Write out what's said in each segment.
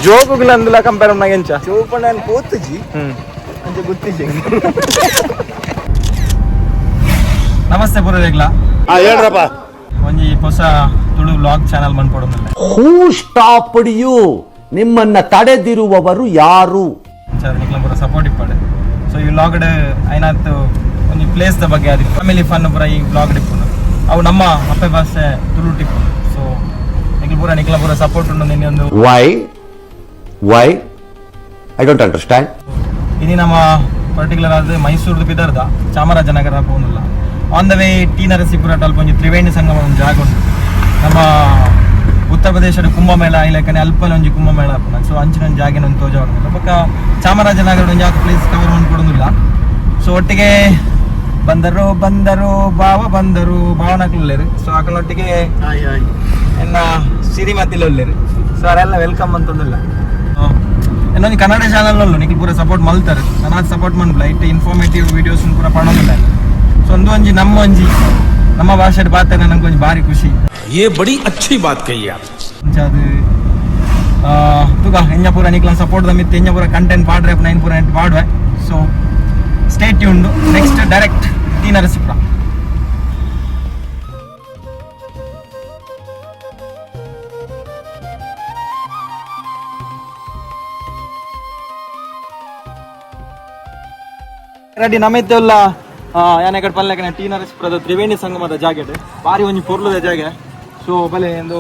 ಜೋಕುಗ್ಲ ಅಂದಲ compare ಮನ್ನಾಗ ಎಂಚ? ಚೋಪಣ್ಣ ಪೋತುಜಿ ಅಂಚ ಗೊತ್ತಿಜಿ. ನಮಸ್ತೆ ಪುರದೇಗ್ಲ. ಹೇಳ್ರಪ್ಪ. ಒಂಜಿ ಹೊಸ ತುಳು ವ್ಲಾಗ್ ಚಾನಲ್ ಮನ್ಪೊಡೊಂದುಲ್ಲೆ. Who stopped you? ನಿಮ್ಮನ್ನ ತಡೆದಿರುವವರು ಯಾರು? ಸರ್, ನಿಕ್ಲ ಪೂರ ಸಪೋರ್ಟ್ ಇಪ್ಪಡೆ. ಸೊ ಈ ವ್ಲಾಗ್ ಐನಾತ್ ಒಂಜಿ ಪ್ಲೇಸ್ ದ ಬಗ್ಗೆ ಅದು ಫ್ಯಾಮಿಲಿ ಫನ್ ಪೂರ ಈ ವ್ಲಾಗ್ ಇಪ್ಪುಂಡು. ಅವು ನಮ್ಮ ಅಪ್ಪೆ ಭಾಷೆ ತುಳು ಟಿಪ್ಪುಂಡು. ಸೊ ನಿಕ್ಲ ಪೂರ ನಿಕ್ಲ ಪೂರ ಸಪೋರ್ಟ್ ಉಂಡು ನಿನ್ನೆ ಒಂದು. Why, why? I don't understand. ಇನಿ ನಮ್ಮ ಪರ್ಟಿಕ್ಯುಲರ್ ಆದ ಮೈಸೂರ್ದು ಬಿದರ್ದ Chamarajanagar ಪೋನುಲ್ಲ. On the way T Narasipura ಅಲ್ಪ ಒಂಜಿ ತ್ರಿವೇಣಿ ಸಂಗಮ ಒಂದು ಜಾಗ ಉಂಟು. ನಮ್ಮ ಉತ್ತರ ಪ್ರದೇಶದ ಕುಂಭಮೇಳ ಇಲ್ಲಕನೆ ಅಲ್ಪನ ಒಂಜಿ ಕುಂಭಮೇಳ ಆಪುನ. ಸೊ ಅಂಚಿನ ಒಂಜಿ ಜಾಗೆನ ಒಂದು ತೋಜ ಬೊಕ್ಕ ಚಾಮರಾಜನಗರ ಒಂಜಿ ಜಾಗ ಪ್ಲೇಸ್ ಕವರ್ ಮಾಡ್ಕೊಡೋದಿಲ್ಲ. ಸೊ ಒಟ್ಟಿಗೆ ಬಂದರು ಬಂದರು ಬಾವ ಬಂದರು ಭಾವನಕ್ಲು. ಸೊ ಅಕಲೊಟ್ಟಿಗೆ ಎನ್ನ ಸಿರಿಮತಿಲ ಉಲ್ಲೇರು. ಸೊ ಅವರೆಲ್ಲ welcome ಅಂತಂದಿಲ್ಲ. ಇನ್ನೊಂದು ಕನ್ನಡ ಚಾನಲ್ ಅಲ್ಲೂ ನಿಖಿಲ್ ಪೂರ ಸಪೋರ್ಟ್ ಮಲ್ತಾರೆ. ನಾನು ಸಪೋರ್ಟ್ ಮನ್ಪುಲ ಇಟ್ಟು ಇನ್ಫಾರ್ಮೇಟಿವ್ ವಿಡಿಯೋಸ್ ಪೂರ ಪಡೋದಿಲ್ಲ. ಸೊ ಒಂದು ಒಂಜಿ ನಮ್ಮ ಒಂಜಿ ನಮ್ಮ ಭಾಷೆ ಪಾತ್ರ ನಂಗೆ ಒಂಜಿ ಭಾರಿ ಖುಷಿ. ये बड़ी अच्छी बात कही आप. ಅಂಚ ಅದು ತುಗ ಎಂಜ ಪೂರ ನಿಕ್ಲ ಸಪೋರ್ಟ್ the ಮಿತ್ತು ಎಂಜ ಪೂರ ಕಂಟೆಂಟ್ ಪಾಡ್ರೆ ನೈನ್ ಪೂರ ಎಂಟು ಪಾಡುವೆ. ಸೊ stay tuned. Next direct T Narasipura. Ready ನಮ್ಮೆತ್ತೆಲ್ಲ ಯಾನೆ ಕಡೆ ಪಲ್ಲೆಕನೆ ಟಿ ನರಸೀಪುರದ ತ್ರಿವೇಣಿ ಸಂಗಮದ ಜಾಗೆಟ್ ಬಾರಿ ಒಂಜಿ ಪೊರ್ಲುದ ಜಾಗೆ. ಸೊ ಬಲೆ ಎಂದು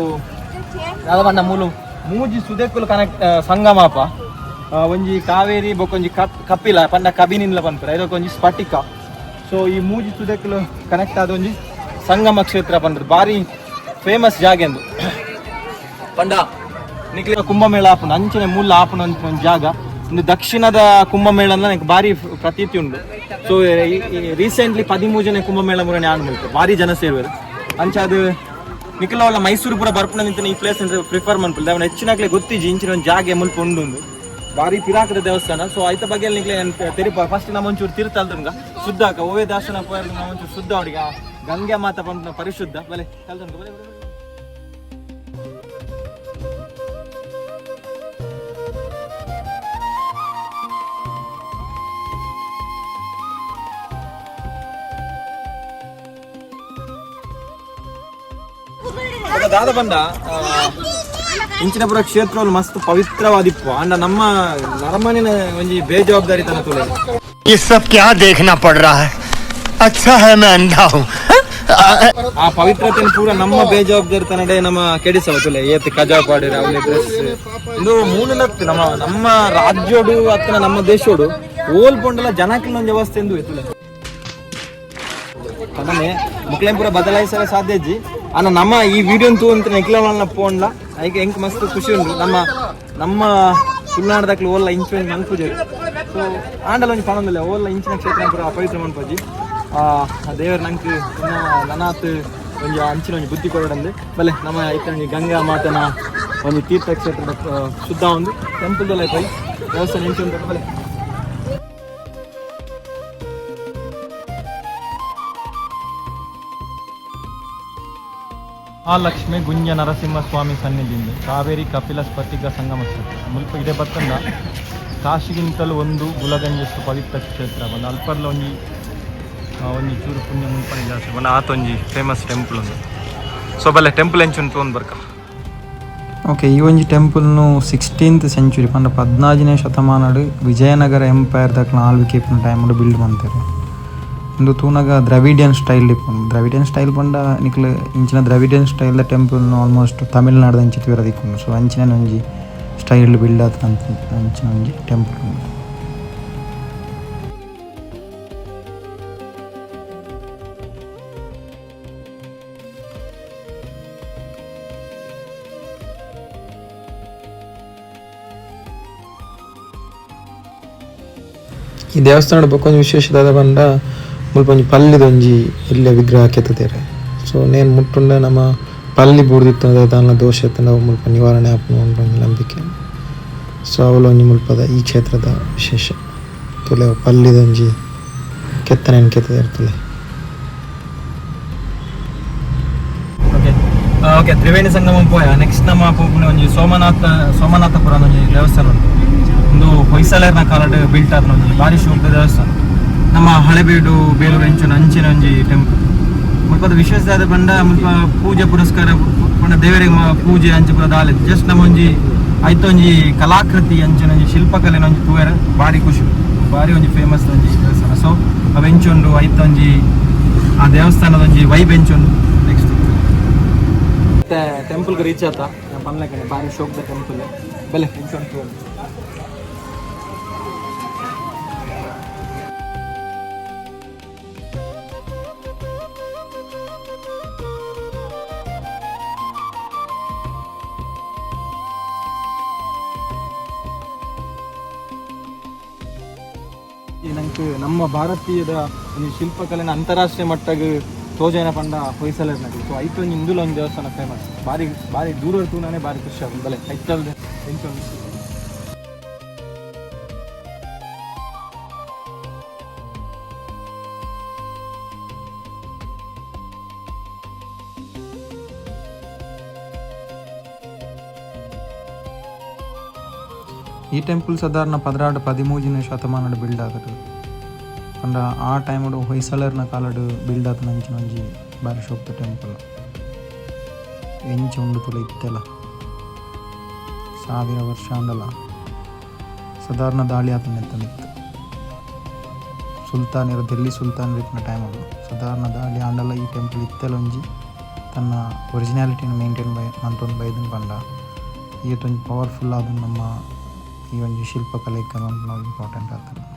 ದಾದ ಮೂಲು ಮೂಜಿ ಸುದೆಕ್ಕುಲು ಕನೆಕ್ಟ್ ಸಂಗಮ ಅಪ್ಪ. ಒಂಜಿ ಕಾವೇರಿ ಬೊಕ್ಕ ಒಂಜಿ ಕಪಿಲ ಪಂಡ ಕಬಿನಿನ್ಲ ಪನ್ಪೆರ್, ಐದೊಕ ಒಂಜಿ ಸ್ಫಟಿಕ. ಸೊ ಈ ಮೂಜಿ ಸುದೆಕ್ಕುಲು ಕನೆಕ್ಟ್ ಆದ ಒಂಜಿ ಸಂಗಮ ಕ್ಷೇತ್ರ ಪಂಡ್ರೆ ಬಾರಿ ಫೇಮಸ್ ಜಾಗೆ ಎಂದು ಪಂಡ ನಿಕ್ಲೆ ಕುಂಭಮೇಳ ಆಪುಂಡು. ಅಂಚನೆ ಮೂಲ ಆಪುನ ಒಂಜಿ ಜಾಗ ಇಂದು. ದಕ್ಷಿಣದ ಕುಂಭಮೇಳ ಅಂದ್ರೆ ನಂಗೆ ಭಾರಿ ಪ್ರತೀತಿ ಉಂಡು. ಸೊ ರೀಸೆಂಟ್ಲಿ 13ನೇ ಕುಂಭಮೇಳ ಮುರನೆ ಆನ್ ಮುಲ್ಪ ಭಾರಿ ಜನ ಸೇರುವರು. ಅಂಚ ಅದು ನಿಖಿಲ ಮೈಸೂರು ಪೂರ ಬರ್ಪುನ ನಿಂತ ಈ ಪ್ಲೇಸ್ ಪ್ರಿಫರ್ ಮನ್ಪುಲ್. ಅವನ ಹೆಚ್ಚಿನಾಗ್ಲೆ ಗೊತ್ತಿಜಿ ಇಂಚಿನ ಒಂದು ಜಾಗೆ ಮುಲ್ಪ ಉಂಡು. ಭಾರಿ ಪಿರಾಕದ ದೇವಸ್ಥಾನ. ಸೊ ಐತ ಬಗ್ಗೆ ನಿಕ್ಲೆ ತೆರಿಪ. ಫಸ್ಟ್ ನಮ್ಮ ಒಂಚೂರು ತೀರ್ಥ ಅಲ್ದುಂಗ ಶುದ್ಧ ಆಕ ಓವೇ ದೇವಸ್ಥಾನ ಪೋಯರ್ ನಮ್ಮ ಒಂಚೂರು ಶುದ್ಧ ಅವಡಿಗ ಗಂಗೆ ಮಾತ ಪಂಪನ ಪರಿಶುದ್ಧ ಬಲೆ ಕಲ್ದುಂಗ ಬಲೆ ಬಲೆ. ಬೊಕ ದಾದ ಬಂದ ಇಂಚಿನಪುರ ಕ್ಷೇತ್ರಗಳು ಮಸ್ತ್ ಪವಿತ್ರವಾದಿಪ್ಪು. ಅಂಡ ನಮ್ಮ ನರಮನಿನ ಒಂಜಿ ಬೇಜವಾಬ್ದಾರಿತನ ತುಲೆ. ये सब क्या देखना पड़ रहा है? अच्छा है मैं अंधा हूँ. ಆ ಪವಿತ್ರತೆಯನ್ನು ಪೂರ ನಮ್ಮ ಬೇಜವಾಬ್ದಾರಿತನಡೆ ನಮ್ಮ ಕೆಡಿಸವ ತುಲೆ. ಏತ್ ಕಜಾ ಪಾಡಿರ ಅವನ ಡ್ರೆಸ್ ಇದು ಮೂಲನತ್ತು ನಮ್ಮ ನಮ್ಮ ರಾಜ್ಯೋಡು ಅತ್ತನ ನಮ್ಮ ದೇಶೋಡು ಓಲ್ ಪೊಂಡಲ ಜನಕ್ಕಿನ ಒಂಜಿ ವ್ಯವಸ್ಥೆ ಎಂದು ತುಲೆ. ಪಂಡನೆ ಮುಕ್ಲೇನ್ ಪೂರ ಬದಲಾಯಿಸಲು ಸಾಧ್ಯ ಇಜ್ಜಿ. ಅನ್ನ ನಮ್ಮ ಈ ವಿಡಿಯೋ ತೂ ಅಂತ ನಿಕ್ಲವನ್ನ ಪೋಂಡ್ಲ ಐಕೆ ಎಂಕ್ ಮಸ್ತ್ ಖುಷಿ ಉಂಟು. ನಮ್ಮ ನಮ್ಮ ತುಳುನಾಡದಕ್ಲು ಓಲ್ಲ ಇಂಚು ಒಂಜಿ ಮನ್ಪುಜೆರ್. ಸೊ ಆಂಡಲ ಒಂಜಿ ಪಣೊಂದಿಲ್ಲ ಓಲ್ಲ ಇಂಚಿನ ಕ್ಷೇತ್ರ ಪೂರ ಅಪವಿತ್ರ ಮನ್ಪುಜಿ. ಆ ದೇವರ ನಂಕ್ ನನಾತ್ ಒಂಜಿ ಅಂಚಿನ ಒಂಜಿ ಬುದ್ಧಿ ಕೊರಡಂದು. ಬಲೆ ನಮ್ಮ ಇತ್ತ ಒಂಜಿ ಗಂಗಾ ಮಾತನ ಒಂಜಿ ತೀರ್ಥಕ್ಷೇತ್ರದ ಶುದ್ಧ ಒಂದು ಟೆಂಪಲ್ ಪೈ ದೇವಸ್ಥಾನ ಇಂಚು ಉಂಟು ಬಲೆ. ಮಹಾಲಕ್ಷ್ಮಿ ಗುಂಜ ನರಸಿಂಹಸ್ವಾಮಿ ಸನ್ನಿಧಿಯಿಂದ ಕಾವೇರಿ ಕಪಿಲ ಸ್ಫಟಿಕ ಸಂಗಮ ಕ್ಷೇತ್ರ ಮುಲ್ಪ ಇಡೆ ಬತ್ತಂದ ಕಾಶಿಗಿಂತಲೂ ಒಂದು ಗುಲಗಂಜಷ್ಟು ಪವಿತ್ರ ಕ್ಷೇತ್ರ ಬಂದ ಅಲ್ಪರ್ಲ ಒಂಜಿ ಒಂಜಿ ಚೂರು ಪುಣ್ಯ ಮುಲ್ಪನೆ ಜಾಸ್ತಿ ಬಂದ ಆತೊಂಜಿ ಫೇಮಸ್ ಟೆಂಪಲ್ ಒಂದು. ಸೊ ಬಲ್ಲೆ ಟೆಂಪಲ್ ಎಂಚುಂಟು ಒಂದು ಬರ್ಕ. ಓಕೆ, ಈ ಒಂಜಿ ಟೆಂಪಲ್ನು 16th century ಪಂಡ 14ನೇ ಶತಮಾನಡ್ ವಿಜಯನಗರ ಎಂಪೈರ್ ದಕ್ಲ ಆಳ್ವಿಕೆ ಇಪ್ಪುನ ಟೈಮ್ಡ್ ಬಿಲ್ಡ್ ಮಂತೆರ್. ಉಂದು ತೂನಗ ದ್ರವಿಡಿಯನ್ ಸ್ಟೈಲ್ ಇಪ್ಪುಂಡು. ದ್ರವಿಡಿಯನ್ ಸ್ಟೈಲ್ ಪಂಡ ನಿಕ್ಲು ಇಂಚಿನ ದ್ರವಿಡಿಯನ್ ಸ್ಟೈಲ್ ದ ಟೆಂಪಲ್ನು ಆಲ್ಮೋಸ್ಟ್ ತಮಿಳ್ನಾಡ್ದ ಅಂಚಿ ತೂಯೆರೆ ತಿಕ್ಕುಂಡು. ಸೊ ಅಂಚಿನ ಒಂಜಿ ಸ್ಟೈಲ್ ಬಿಲ್ಡ್ ಆತನ ಅಂಚಿನ ಒಂಜಿ ಟೆಂಪಲ್ ಉಂಡು. ಈ ದೇವಸ್ಥಾನಡ್ ಬೊಕ್ಕ ಒಂಜಿ ವಿಶೇಷ ದಾದ ಪಂಡ ಮುಲ್ಪ ಒಂಜಿ ಪಲ್ಲಿದೊಂಜಿ ಎಲ್ಯ ವಿಗ್ರಹ ಕೆತ್ತುದೆರ್. ಸೊ ನೇನ್ ಮುಟ್ಟುಂಡ ನಮ ಪಲ್ಲಿ ಬೂರ್ದಿತ್ತುಂಡ ದಾಲ ದೋಷ ಇತ್ತುಂಡ ಅವು ಮುಲ್ಪ ನಿವಾರಣೆ ಆಪುಂಡು ಪನ್ಪುನ ಒಂಜಿ ನಂಬಿಕೆ. ಸೊ ಅವ್ಲು ಒಂಜಿ ಮುಲ್ಪದ ಈ ಕ್ಷೇತ್ರದ ವಿಶೇಷ. ತುಲೆ ಪಲ್ಲಿದೊಂಜಿ ಕೆತ್ತನೆನ್ ಕೆತ್ತುದೆರ್ ತುಲೆ. ಓಕೆ. Okay Triveni Sangama ಪೋಯ. Next ನಮ್ಮ ಪೋಪುನ ಒಂಜಿ ಸೋಮನಾಥಪುರ ಒಂಜಿ ದೇವಸ್ಥಾನ ಉಂಟು. ಒಂದು ಹೊಯ್ಸಳರ್ನ ಕಾಲಡ್ ಬಿಲ್ಟ್ ಆದ ಒಂಜಿ ಬಾರಿ ಶೋಕದ ದೇವಸ್ಥಾನ. ನಮ್ಮ ಹಳೆಬೀಡು ಬೇಲೂರು ಎಂಚಿನ ಅಂಚಿನ ಒಂಜಿ ಟೆಂಪಲ್. ಮುಲ್ಪದ ವಿಶೇಷ ಆದ ಪಂಡ ಮುಲ್ಪ ಪೂಜೆ ಪುರಸ್ಕಾರ ಪಂಡ ದೇವರಿಗೆ ಪೂಜೆ ಅಂಚೆ ಪೂರ ದಾಲೆ ಜಸ್ಟ್ ನಮ್ಮ ಒಂಜಿ ಐತ ಒಂಜಿ ಕಲಾಕೃತಿ ಅಂಚಿನ ಒಂಜಿ ಶಿಲ್ಪಕಲೆ ಒಂಜಿ ತೂಯರ ಬಾರಿ ಖುಷಿ, ಬಾರಿ ಒಂಜಿ ಫೇಮಸ್ ಒಂಜಿ ದೇವಸ್ಥಾನ. ಸೊ ಅವು ಎಂಚುಂಡು ಐತ ಒಂಜಿ ಆ ದೇವಸ್ಥಾನದ ಒಂಜಿ ವೈಬ್ ಎಂಚುಂಡು. ನೆಕ್ಸ್ಟ್ ಟೆಂಪಲ್ಗೆ ರೀಚ್ ಆತ ಪನ್ಲಕನೆ ಬಾರಿ ಶೋಕ್ದ ಟೆಂಪಲ್ ಬೆಲೆ ಎಂಚುಂಡು. ನಂಗೆ ನಮ್ಮ ಭಾರತೀಯದ ಒಂದು ಶಿಲ್ಪಕಲೆನ ಅಂತಾರಾಷ್ಟ್ರೀಯ ಮಟ್ಟಗೆ ತೋಜನ ಪಂಡ ಹೊಯ್ಸಳರ್ನಗು. ಸೊ ಐತ ಒಂಜಿ ಇಂದುಲ ಒಂದು ದೇವಸ್ಥಾನ ಫೇಮಸ್, ಬಾರಿ ಬಾರಿ ದೂರ ತೂನಾನೆ ಬಾರಿ ಖುಷಿ ಆಗುದು ಬಲೆ ಐತಲ್ದೆ ಎಂಚುಂಡು. ಈ ಟೆಂಪಲ್ ಸಾಧಾರಣ 12-13ನೇ ಶತಮಾನಡ್ ಬಿಲ್ಡ್ ಆತುಂಡು. ಪಂಡ ಆ ಟೈಮುಡು ಹೊಯ್ಸಳರ್ನ ಕಾಲಡ್ ಬಿಲ್ಡ್ ಆತನ ಅಂಚಿನ ಒಂಜಿ ಬಾರಿ ಶೋಕ್ದ ಟೆಂಪಲ್. ಎಂಚ ಉಂಡು ತುಲ ಇತ್ತೆಲ 1000 ವರ್ಷ ಆಂಡಲ ಸಾಧಾರಣ ದಾಳಿ ಆತನ ಇತ್ತು. ಸುಲ್ತಾನರು ದೆಲ್ಲಿ ಸುಲ್ತಾನರು ಇತ್ತಿನ ಟೈಮುಡು ಸಾಧಾರಣ ದಾಳಿ ಆಂಡಲ ಈ ಟೆಂಪಲ್ ಇತ್ತೆಲ ಒಂಜಿ ತನ್ನ ಒರಿಜಿನಾಲಿಟಿನ ಮೇಂಟೈನ್ ಬೈ ಮಂತೊಂದು ಬೈದನ್ ಪಂಡ ಏತೊಂಜಿ ಪವರ್ಫುಲ್ ಆದ ನಮ್ಮ ಈ ಒಂಜಿ ಶಿಲ್ಪಕಲೆ ನಾವು ಇಂಪಾರ್ಟೆಂಟ್ ಆತುಂಡು.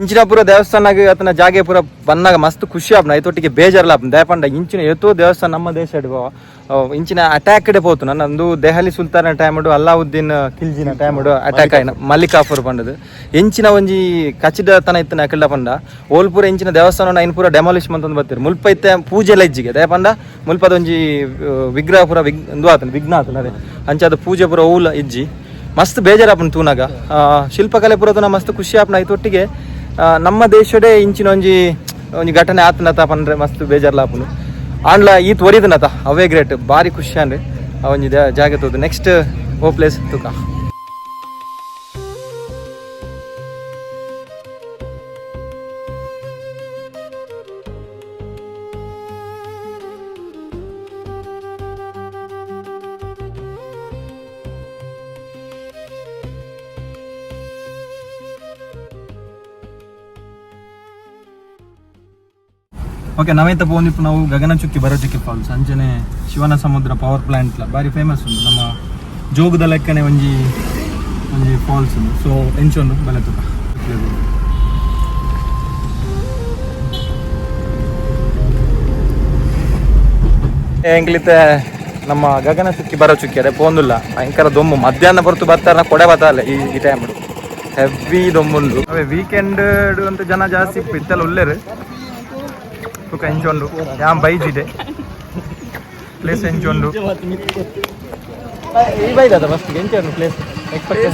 ಇಂಚಿನಪುರ ದೇವಸ್ಥಾನಗೆ ಆತನ ಜಾಗೆ ಪೂರ ಬಂದಾಗ ಮಸ್ತ್ ಖುಷಿ ಆಪ್ನ ಐತೊಟ್ಟಿಗೆ ಬೇಜಾರ್ಲ ಆಪ್ನ. ದಯಪಂಡ ಇಂಚಿನ ಏತೋ ದೇವಸ್ಥಾನ ನಮ್ಮ ದೇಶ ಇಂಚಿನ ಅಟ್ಯಾಕ್ ಡೆ ಪೋತು. ನಂದು ದೆಹಲಿ ಸುಲ್ತಾನ ಟೈಮುಡು ಅಲ್ಲಾವುದ್ದೀನ್ ಖಿಲ್ಜಿನ ಟೈಮುಡು ಅಟ್ಯಾಕ್ ಆಯ್ನ ಮಲ್ಲಿಕಾಫುರ್ ಪಂಡದು. ಎಂಚಿನ ಒಂಜಿ ಕಚಿದ ತನ ಇತ್ತನ ಅಕಲ್ಡ ಪಂಡ ಓಲ್ಪುರ ಇಂಚಿನ ದೇವಸ್ಥಾನ ಐನ್ ಪೂರ ಡೆಮಾಲಿಷ್ ಮಂತೊಂದು ಬರ್ತೀರಿ. ಮುಲ್ಪ ಇತ್ತೆ ಪೂಜೆ ಎಲ್ಲ ಇಜ್ಜಿಗೆ ದಯಪಂಡ ಮುಲ್ಪದ ಒಂಜಿ ವಿಗ್ರಹ ಪೂರ ಇಂದು ಆತನ ವಿಘ್ನ ಆತನ ಅದೇ ಅಂಚಾದ ಪೂಜೆ ಪೂರ ಓಲ ಇಜ್ಜಿ ಮಸ್ತ್ ಬೇಜಾರಾಪುಂಡು ತೂನಾಗ. ಶಿಲ್ಪಕಲೆ ಪೂರ ತೂನ ಮಸ್ತ್ ಖುಷಿ ಆಪುನ. ಐತೊಟ್ಟಿಗೆ ನಮ್ಮ ದೇಶಡೇ ಇಂಚಿನ ಒಂಜಿ ಒಂಜಿ ಘಟನೆ ಆತನತ ಪಂಡ್ರೆ ಮಸ್ತ್ ಬೇಜಾರ್ಲಾಪುಂಡು. ಆಂಡ್ಲ ಈತ್ ಒರಿದನತ ಅವೇ ಗ್ರೇಟ್ ಬಾರಿ ಖುಷಿ ಅಂದ್ರೆ ಆ ಒಂಜಿ ಜಾಗ ತೂದು. ನೆಕ್ಸ್ಟ್ ಓ ಪ್ಲೇಸ್ ತುಕ. ಓಕೆ ನಾವೈತ ಪೋಂದಿಪ್ಪು ನಾವು ಗಗನಚುಕ್ಕಿ ಬರಚುಕ್ಕಿ ಫಾಲ್ಸ್ ಅಂಚನೆ ಶಿವನ ಸಮುದ್ರ ಪವರ್ ಪ್ಲಾಂಟ್ ಬಾರಿ ಫೇಮಸ್ ಉಂಟು. ನಮ್ಮ ಜೋಗದ ಲೆಕ್ಕನೆ ಒಂಜಿ ಒಂಜಿ ಫಾಲ್ಸ್ ಉಂಟು. ಸೊ ಎಂಚೊಂದು ಬಲೆ ತುಕ. ಎಂಗ್ಲಿತೆ ನಮ್ಮ ಗಗನಚುಕ್ಕಿ ಬರಚುಕ್ಕಿ ಅರೆ ಪೋಂದುಲ್ಲ ಭಯಂಕರ ದೊಮ್ಮು. ಮಧ್ಯಾಹ್ನ ಹೊರತು ಬರ್ತಾರ ಕೊಡೆ ಬರ್ತಾರಲ್ಲ ಈ ಟೈಮ್ ಹೆವಿ ದೊಮ್ಮುಂಡು. ಅವೇ ವೀಕೆಂಡ್ ಅಂತ ಜನ ಜಾಸ್ತಿ ಇಪ್ಪು ಇತ್ತೆಲ್ಲ ಉಲ್ಲೇರು ತುಕ ಎಂಚೊಂಡು ಯಾನ್ ಬೈಜಿದೆ ಪ್ಲೇಸ್ ಎಂಚೊಂಡು ಈ ಬೈದದ ಫಸ್ಟ್ ಎಂಚೊಂಡು place expect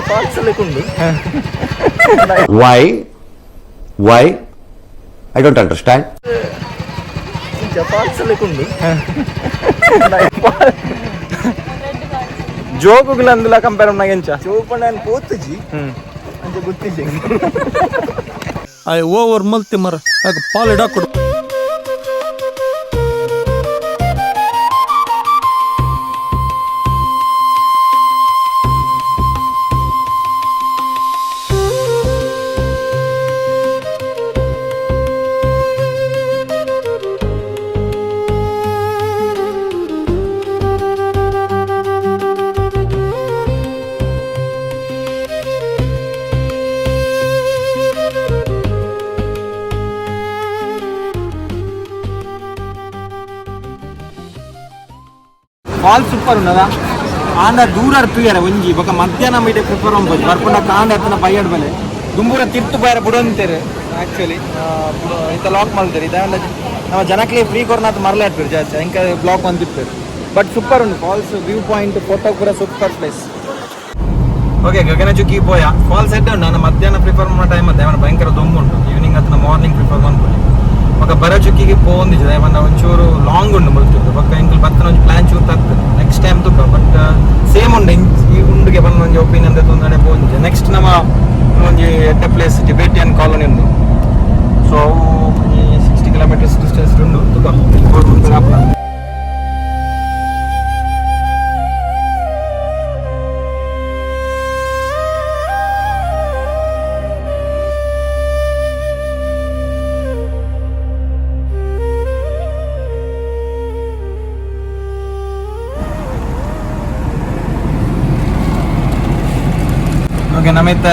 falls ಲೆಕ್ಕುಂಡು. Why why I don't understand. Falls ಲೆಕ್ಕುಂಡು. ಜೋಗುಗಳ ಅಂದುಲ ಕಂಪೇರ್ ಮನ್ನಾಗ ಎಂಚ ಚೋಪಣ್ಣ ಪೋತುಜಿ ಅಂಚ ಗೊತ್ತಿಜಿ. ಓವರ್ ಮಲ್ತಿ ಮರ ಪಾಲಿಡ ಕೊಡು. ಫಾಲ್ಸ್ ಸೂಪರ್ ಉಂಡದ ಆಂಡ ದೂರ ತೂಯರ ಒಂಜಿ ಬೊಕ ಮಧ್ಯಾಹ್ನ ಮೀಟೆ ಪ್ರಿಫರ್ ಒಂಬತ್ತು ಬರ್ಪುಂಡ ಕಾಂಡ ಎತ್ತನ ಬೈಯಡ್ ಬಲೆ ದುಂಬೂರ ತಿರ್ತು ಬೈರ ಬುಡೊಂತೇರು ಆಕ್ಚುಲಿ ಇಂತ ಲಾಕ್ ಮಾಡ್ತಾರೆ ಇದಾಂಡ ನಮ್ಮ ಜನಕ್ಲೆ ಫ್ರೀ ಕೊರ್ನಾತ್ ಮರಲೆ ಆಡ್ಪೇರು ಜಾಸ್ತಿ ಎಂಕ ಬ್ಲಾಕ್ ಬಂದಿಪ್ಪೇರು. ಬಟ್ ಸೂಪರ್ ಉಂಟು falls view point photo ಪೂರ super place. Okay Gaganachukki ಪೋಯ falls ಎಡ್ಡೆ ಉಂಡು. ನಾನು ಮಧ್ಯಾಹ್ನ ಪ್ರಿಫರ್ ಮಾಡೋ ಟೈಮ್ ಅದೇ ಭಯಂಕರ ದೊಂಬು ಉಂಟು. ಈವ್ನಿಂಗ್ ಅಥವಾ ಮಾರ್ನಿಂಗ್ ಪ್ರಿಫರ್ ಮಾಡ್ಕೊಳ್ಳಿ. ಬೊಕ ಬರಚುಕ್ಕಿಗೆ ಪೋಂದಿಜ್ಜಿ ಪಂಡ ಒಂಚೂರು ಲಾಂಗ್ ಉಂಡು ಮುಲ್ತುರ್ದು. ಬೊಕ ಎಂಕುಲು ಬತ್ತನ ಒಂಜಿ ಪ್ಲಾನ್ ಚೂರು ತತ್ತು ನೆಕ್ಸ್ಟ್ ಟೈಮ್ ತುಕ. ಬಟ್ ಸೇಮ್ ಉಂಡು ಈ ಉಂಡುಗೆ ಬಂದ ಒಂಜಿ ಒಪಿನಿಯನ್ ತೊಂದರೆ ಪೋಂದಿಜ್ಜಿ. ನೆಕ್ಸ್ಟ್ ನಮ್ಮ ಒಂಜಿ ಎಡ್ಡೆ place Tibetan colony ಉಂಡು. ಸೊ ಅವು ಒಂಜಿ 60 ಕಿಲೋಮೀಟರ್ಸ್ ಡಿಸ್ಟೆನ್ಸ್ ಉಂಡು. ತುಕ ಓಕೆ ನಮಿತ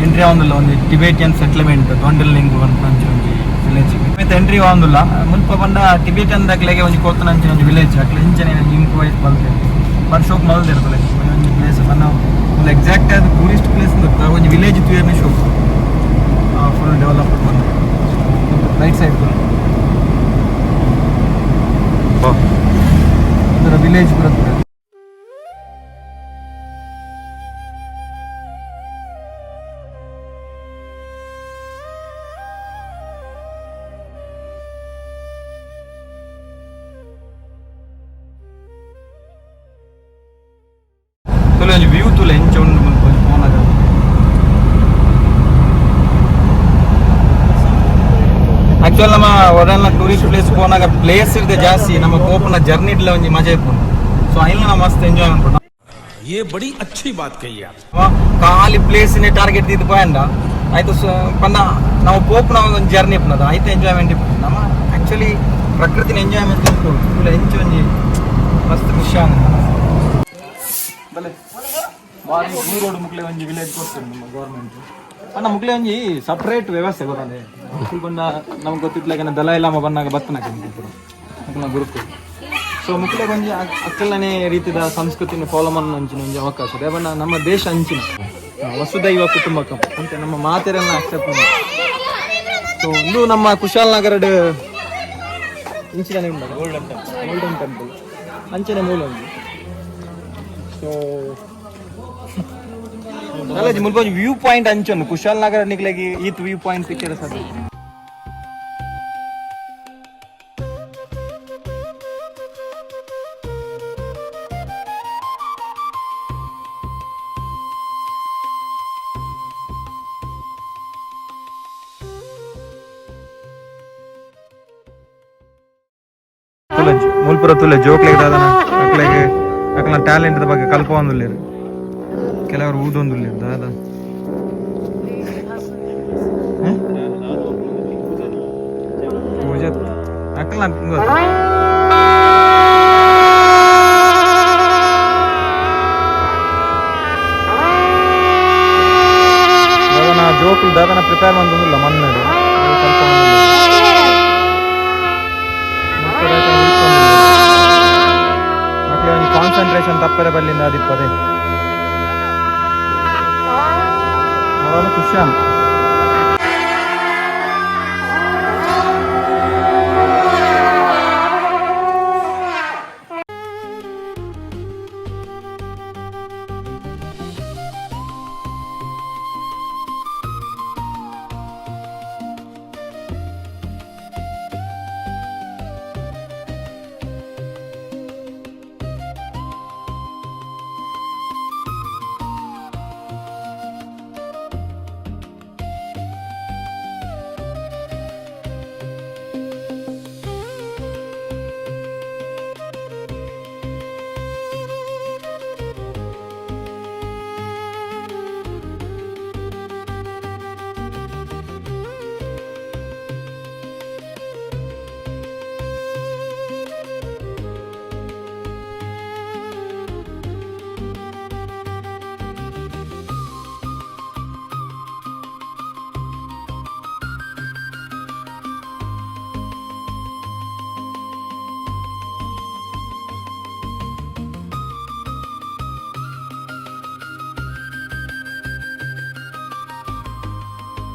ಎಂಟ್ರಿ ಆವೊಂದುಲ್ಲ ಒಂಜಿ ಟಿಬೇಟಿಯನ್ ಸೆಟ್ಲ್ಮೆಂಟ್ ದೊಂಡಲ್ಲಿಂಗ್ ಪನ್ಪುನಂಚಿ ಒಂಜಿ ವಿಲೇಜ್. ಮಿತ್ತ ಎಂಟ್ರಿ ಆವೊಂದುಲ್ಲ. ಮುಲ್ಪ ಪಂಡ ಟಿಬೇಟಿಯನ್ ದಕ್ಲೆಗೆ ಒಂಜಿ ಕೊರ್ತುನಂಚಿನ ಒಂಜಿ ವಿಲೇಜ್. ಅಕ್ಲೆ ಇಂಚನೆ ಇಂಪ್ರೂವೈಸ್ ಮಲ್ತೆರ್ ಬಟ್ ಶೋಕ್ ಮಲ್ದೆರ್ ಬಲೆ ಒಂಜಿ ಪ್ಲೇಸ್ ಪಂಡ ಒಂದು ಎಕ್ಸಾಕ್ಟ್ ಆದ್ ಟೂರಿಸ್ಟ್ ಪ್ಲೇಸ್ ಗೊತ್ತಾ ಒಂಜಿ ವಿಲೇಜ್ ತೂಯೆರ್ನೆ ಶೋಕ್ ಫುಲ್ ಡೆವಲಪ್ ಬಂದು right side full village ಪೂರ ತುಲೆ ಒಂಜಿ ವ್ಯೂ ತುಲೆ ಎಂಚ ಉಂಡು ಮುಲ್ಪ ಒಂಜಿ ಪೋನಗ. ಆಕ್ಚುಲ್ ನಮ್ಮ ಒಡಲ್ನ ಟೂರಿಸ್ಟ್ ಪ್ಲೇಸ್ ಪೋನಾಗ ಪ್ಲೇಸ್ ಇರ್ದೆ ಜಾಸ್ತಿ ನಮ್ಮ ಪೋಪುನ ಜರ್ನಿ ಇಡ್ಲ ಒಂಜಿ ಮಜಾ ಇಪ್ಪುಂಡು. ಸೊ ಐನ್ ನಮ್ಮ ಮಸ್ತ್ ಎಂಜಾಯ್ ಮನ್ಪುಂಡು. ये बड़ी अच्छी बात कही आप। ಖಾಲಿ ಪ್ಲೇಸ್ ಟಾರ್ಗೆಟ್ ದಿದ್ದು ಪೋಯಂಡ ಆಯ್ತು ಪಂಡ ನಾವು ಪೋಪುನ ಒಂಜಿ ಜರ್ನಿ ಇಪ್ಪುನದ ಐತೆ ಎಂಜಾಯ್ಮೆಂಟ್ ಇಪ್ಪುಂಡು. ನಮ್ಮ ಆಕ್ಚುಲಿ ಪ್ರಕೃತಿನ ಎಂಜಾಯ್ಮೆಂಟ್ ಇಪ್ಪುಂಡು ಫುಲ್ ಎಂಚ ಒಂಜಿ ಮಸ್ತ್ ಖುಷಿ ಆಂಡ್ ಬಲೆ ಬಾರಿ ದೂರೋಡು ಮುಕ್ಲೆ ಒಂಜಿ ವಿಲೇಜ್ ಕೊಡ್ತಾರೆ ನಮ್ಮ ಗೌರ್ಮೆಂಟ್. ಅಣ್ಣ ಮುಕ್ಲೆ ಒಂಜಿ ಸಪ್ರೇಟ್ ವ್ಯವಸ್ಥೆ ಗೊತ್ತಾನೆ ಮುಕ್ಲು ಬಂದ ನಮ್ಗೆ ಗೊತ್ತಿತ್ಲಾಗ ದಲೈ ಲಾಮ ಬಂದಾಗ ಬತ್ತನಕ ಪೂರ ಮುಕ್ಲ ಗುರುಕು. ಸೊ ಮುಕ್ಲೆ ಒಂಜಿ ಅಕ್ಕಲನೇ ರೀತಿದ ಸಂಸ್ಕೃತಿನ ಫಾಲೋ ಮಾಡೋ ಅಂಚಿನ ಒಂಜಿ ಅವಕಾಶ ಅದೇ ಬಣ್ಣ ನಮ್ಮ ದೇಶ ಅಂಚಿನ ವಸುದೈವ ಕುಟುಂಬಕಂ ಅಂತ ನಮ್ಮ ಮಾತೆರೆಲ್ಲ ಅಕ್ಸೆಪ್ಟ್ ಮಾಡಿ. ಸೊ ಒಂದು ನಮ್ಮ ಕುಶಾಲನಗರದ ಇಂಚಿನ ಉಂಟು golden temple, golden temple ಅಂಚನೆ ಮೂಲ ಒಂಜಿ. ಸೊ ಅಲ್ಲ ಮುಲ್ಪ ಒಂಜಿ ವ್ಯೂ ಪಾಯಿಂಟ್ ಅಂಚೊಂದು ಕುಶಾಲನಗರ ನಿಕ್ಲೆಗ್ ಈತ್ view point picture sir. ಮುಲ್ಪುರ ತುಲೆ ಜೋಕ್ಲೆಗ್ ದಾದನ ಅಕ್ಲೆಗ್ ಅಕ್ಲೆನ ಟ್ಯಾಲೆಂಟ್ ಬಗ್ಗೆ ಕಲ್ಪವೊಂದುಲ್ಲೆರ್ ಕೆಲವರು ಊದೊಂದುಲ್ಲೆರ್ ದಾದ. ಪೂಜೆ ಅಕ್ಲ ದಾದನ ಜೋಕುಲು ದಾದನ ಪ್ರಿಪೇರ್ ಮಂತೊಂದುಲ್ಲ ಮಣ್ಣು ಕಾನ್ಸಂಟ್ರೇಷನ್ ತಪ್ಪರೆ ಬಲ್ಲಿಂದ ಅದಿಪ್ಪದೆ ಅವನು ಖುಷಿ.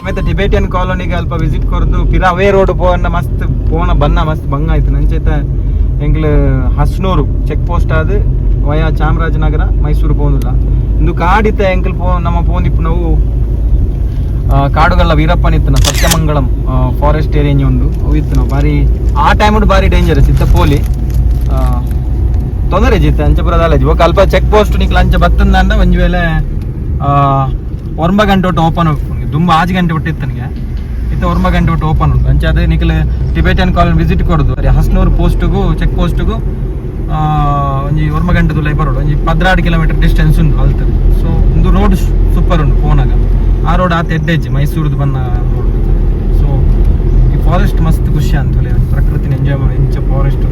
ಮತ್ತೆ ಟಿಬೇಟಿಯನ್ ಕಾಲೋನಿಗೆ ಅಲ್ಪ ವಿಸಿಟ್ ಕೊರ್ದು ಪಿರ ಅವೇ ರೋಡ್ ಪೋವನ್ನ ಮಸ್ತ್ ಪೋನ ಬನ್ನ ಮಸ್ತ್ ಬಂಗ ಆಯ್ತು. ನಂಚೈತ ಎಂಕ್ಲು ಹಸ್ನೂರು ಚೆಕ್ ಪೋಸ್ಟ್ ಆದ್ ವಯಾ ಚಾಮರಾಜನಗರ ಮೈಸೂರು ಪೋಂದುಲ್ಲ. ಇಂದು ಕಾಡಿತ್ತ ಎಂಕಲ್ ಪೋ ನಮ್ಮ ಪೋಂದಿಪ್ಪು ನಾವು ಕಾಡುಗಲ್ಲ ವೀರಪ್ಪನ ಇತ್ತನ ಸತ್ಯಮಂಗಳಂ ಫಾರೆಸ್ಟ್ ಏರಿಯಾ ಉಂಡು ಅವು ಇತ್ತು ನಾವು ಬಾರಿ ಆ ಟೈಮ್ ಬಾರಿ ಡೇಂಜರಸ್ ಇತ್ತ ಪೋಲಿ ತೊಂದರೆ ಜಿತ್ತ ಅಂಚಪುರ ದಾಲೇಜ್ ಬೊಕ ಅಲ್ಪ ಚೆಕ್ ಪೋಸ್ಟ್ ನಿಕ್ಲ ಅಂಚ ಬತ್ತಂದ ಒಂಜಿ ವೇಳೆ 9 ಗಂಟೆ ಒಟ್ಟು ಓಪನ್ ದುಂಬ 6 ಗಂಟೆ ಒಟ್ಟು ಇತ್ತನಿಗೆ ಇತ್ತ 9 ಗಂಟೆ ಒಟ್ಟು ಓಪನ್ ಉಂಟು. ಅಂಚ ಅದೇ ನಿಕ್ಲ Tibetan colony visit ಕೊಡೋದು ಹಸ್ನೂರು ಪೋಸ್ಟ್ಗೂ ಚೆಕ್ ಪೋಸ್ಟ್ಗೂ ಒಂಜಿ 9 ಗಂಟೆ ದುಲೈ ಬರೋಡು ಒಂಜಿ 12 ಕಿಲೋಮೀಟರ್ ಡಿಸ್ಟೆನ್ಸ್ ಉಂಟು ಅಲ್ತದೆ. ಸೊ ಒಂದು ರೋಡ್ ಸೂಪರ್ ಉಂಟು ಪೋನಾಗ ಆ ರೋಡ್ ಆತ ಎಡ್ಡೆಜ್ಜಿ ಮೈಸೂರುದು ಬನ್ನ ರೋಡ್. ಸೊ ಈ ಫಾರೆಸ್ಟ್ ಮಸ್ತ್ ಖುಷಿ ಅಂತ ಪ್ರಕೃತಿನ ಎಂಜಾಯ್ ಮಾಡಿ ಇಂಚ ಫಾರೆಸ್ಟ್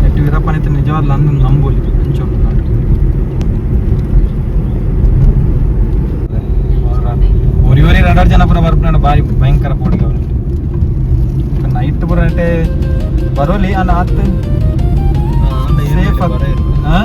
ನೆಟ್ಟು ವೀರಪ್ಪನಿತ ನಿಜವಾಗ್ಲೂ ಅಂದು ನಂಬೋಲಿ ಅಂಚ ಉಂಟು ಕಾಡು. ಒರಿ ಒರಿ 2 ಜನ ಪುರ ಬರ್ಪುನ ಬಾರಿ ಭಯಂಕರ ಪೋಡಿಗೆ ಅವರು ನೈಟ್ ಪುರ ಬರೋಲಿ ಅನ್ನ ಆತ್ ಸೇಫ್ ಹಾ.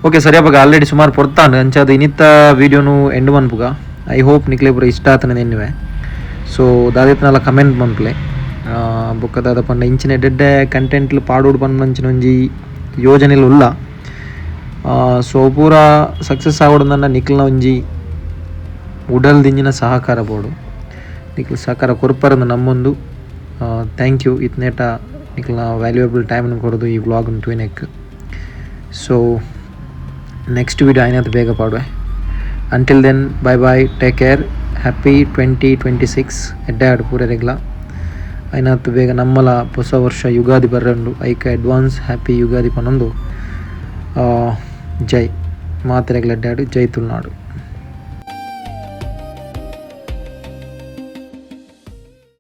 ಓಕೆ ಸರಿಯಪ್ಪ ಆಲ್ರೆಡಿ ಸುಮಾರು ಪೊರ್ತಾನು ಅಂಚಾದ ಇನ್ನಿತ್ತ ವೀಡಿಯೋನು ಎಂಡ್ ಮನ್ಪುಗ. I hope ನಿಕ್ಲೆ ಪೂರ ಇಷ್ಟ ಆತನ ಎನ್ನುವೆ. ಸೊ ದಾದಿತ್ನಲ್ಲ ಕಮೆಂಟ್ ಮನ್ಪುಲೆ ಬೊಕ್ಕ ದಾದ ಪಂಡ ಇಂಚಿನ ಎಡ್ಡೆಡ್ಡೆ ಕಂಟೆಂಟ್ಲು ಪಾಡೋಡು ಪನ್ಪಂಚಿನ ಒಂಜಿ ಯೋಜನೆಲು ಉಲ್ಲ. ಸೊ ಪೂರ ಸಕ್ಸಸ್ ಆವಡಂದನ್ನ ನಿಕ್ಲ್ನ ಒಂಜಿ ಉಡಲ್ ದಿಂಜಿನ ಸಹಕಾರ ಬೋಡು ನಿಕ್ಲ್ ಸಹಕಾರ ಕೊರ್ಪರಂದು ನಮ್ಮೊಂದು. Thank you ಇತ್ನೇಟ ನಿಕ್ಲ್ನ valuable ಟೈಮ್ನ ಕೊಡೋದು ಈ ವ್ಲಾಗ್ನ ತೂಯಿನೆಕ್. So next video అయినంత ಬೇಗ ಪಾಡುವೆ. Until then bye bye, take care, happy 2026 ಎಡ್ಡೆ ಪೂರೆರೆಗ್ಲ ಐನಾತ್ ಬೇಗ ನಮ್ಮಲ ಹೊಸ ವರ್ಷ ಯುಗಾದಿ ಬರ್ರಂಡು ಐಕ ಅಡ್ವಾನ್ಸ್ ಹ್ಯಾಪಿ ಯುಗಾದಿ ಪನೊಂದು. ಜೈ ಮಾತೆರೆಗ್ಲ ಎಡ್ಡೆ ಜೈ ತುಳುನಾಡು.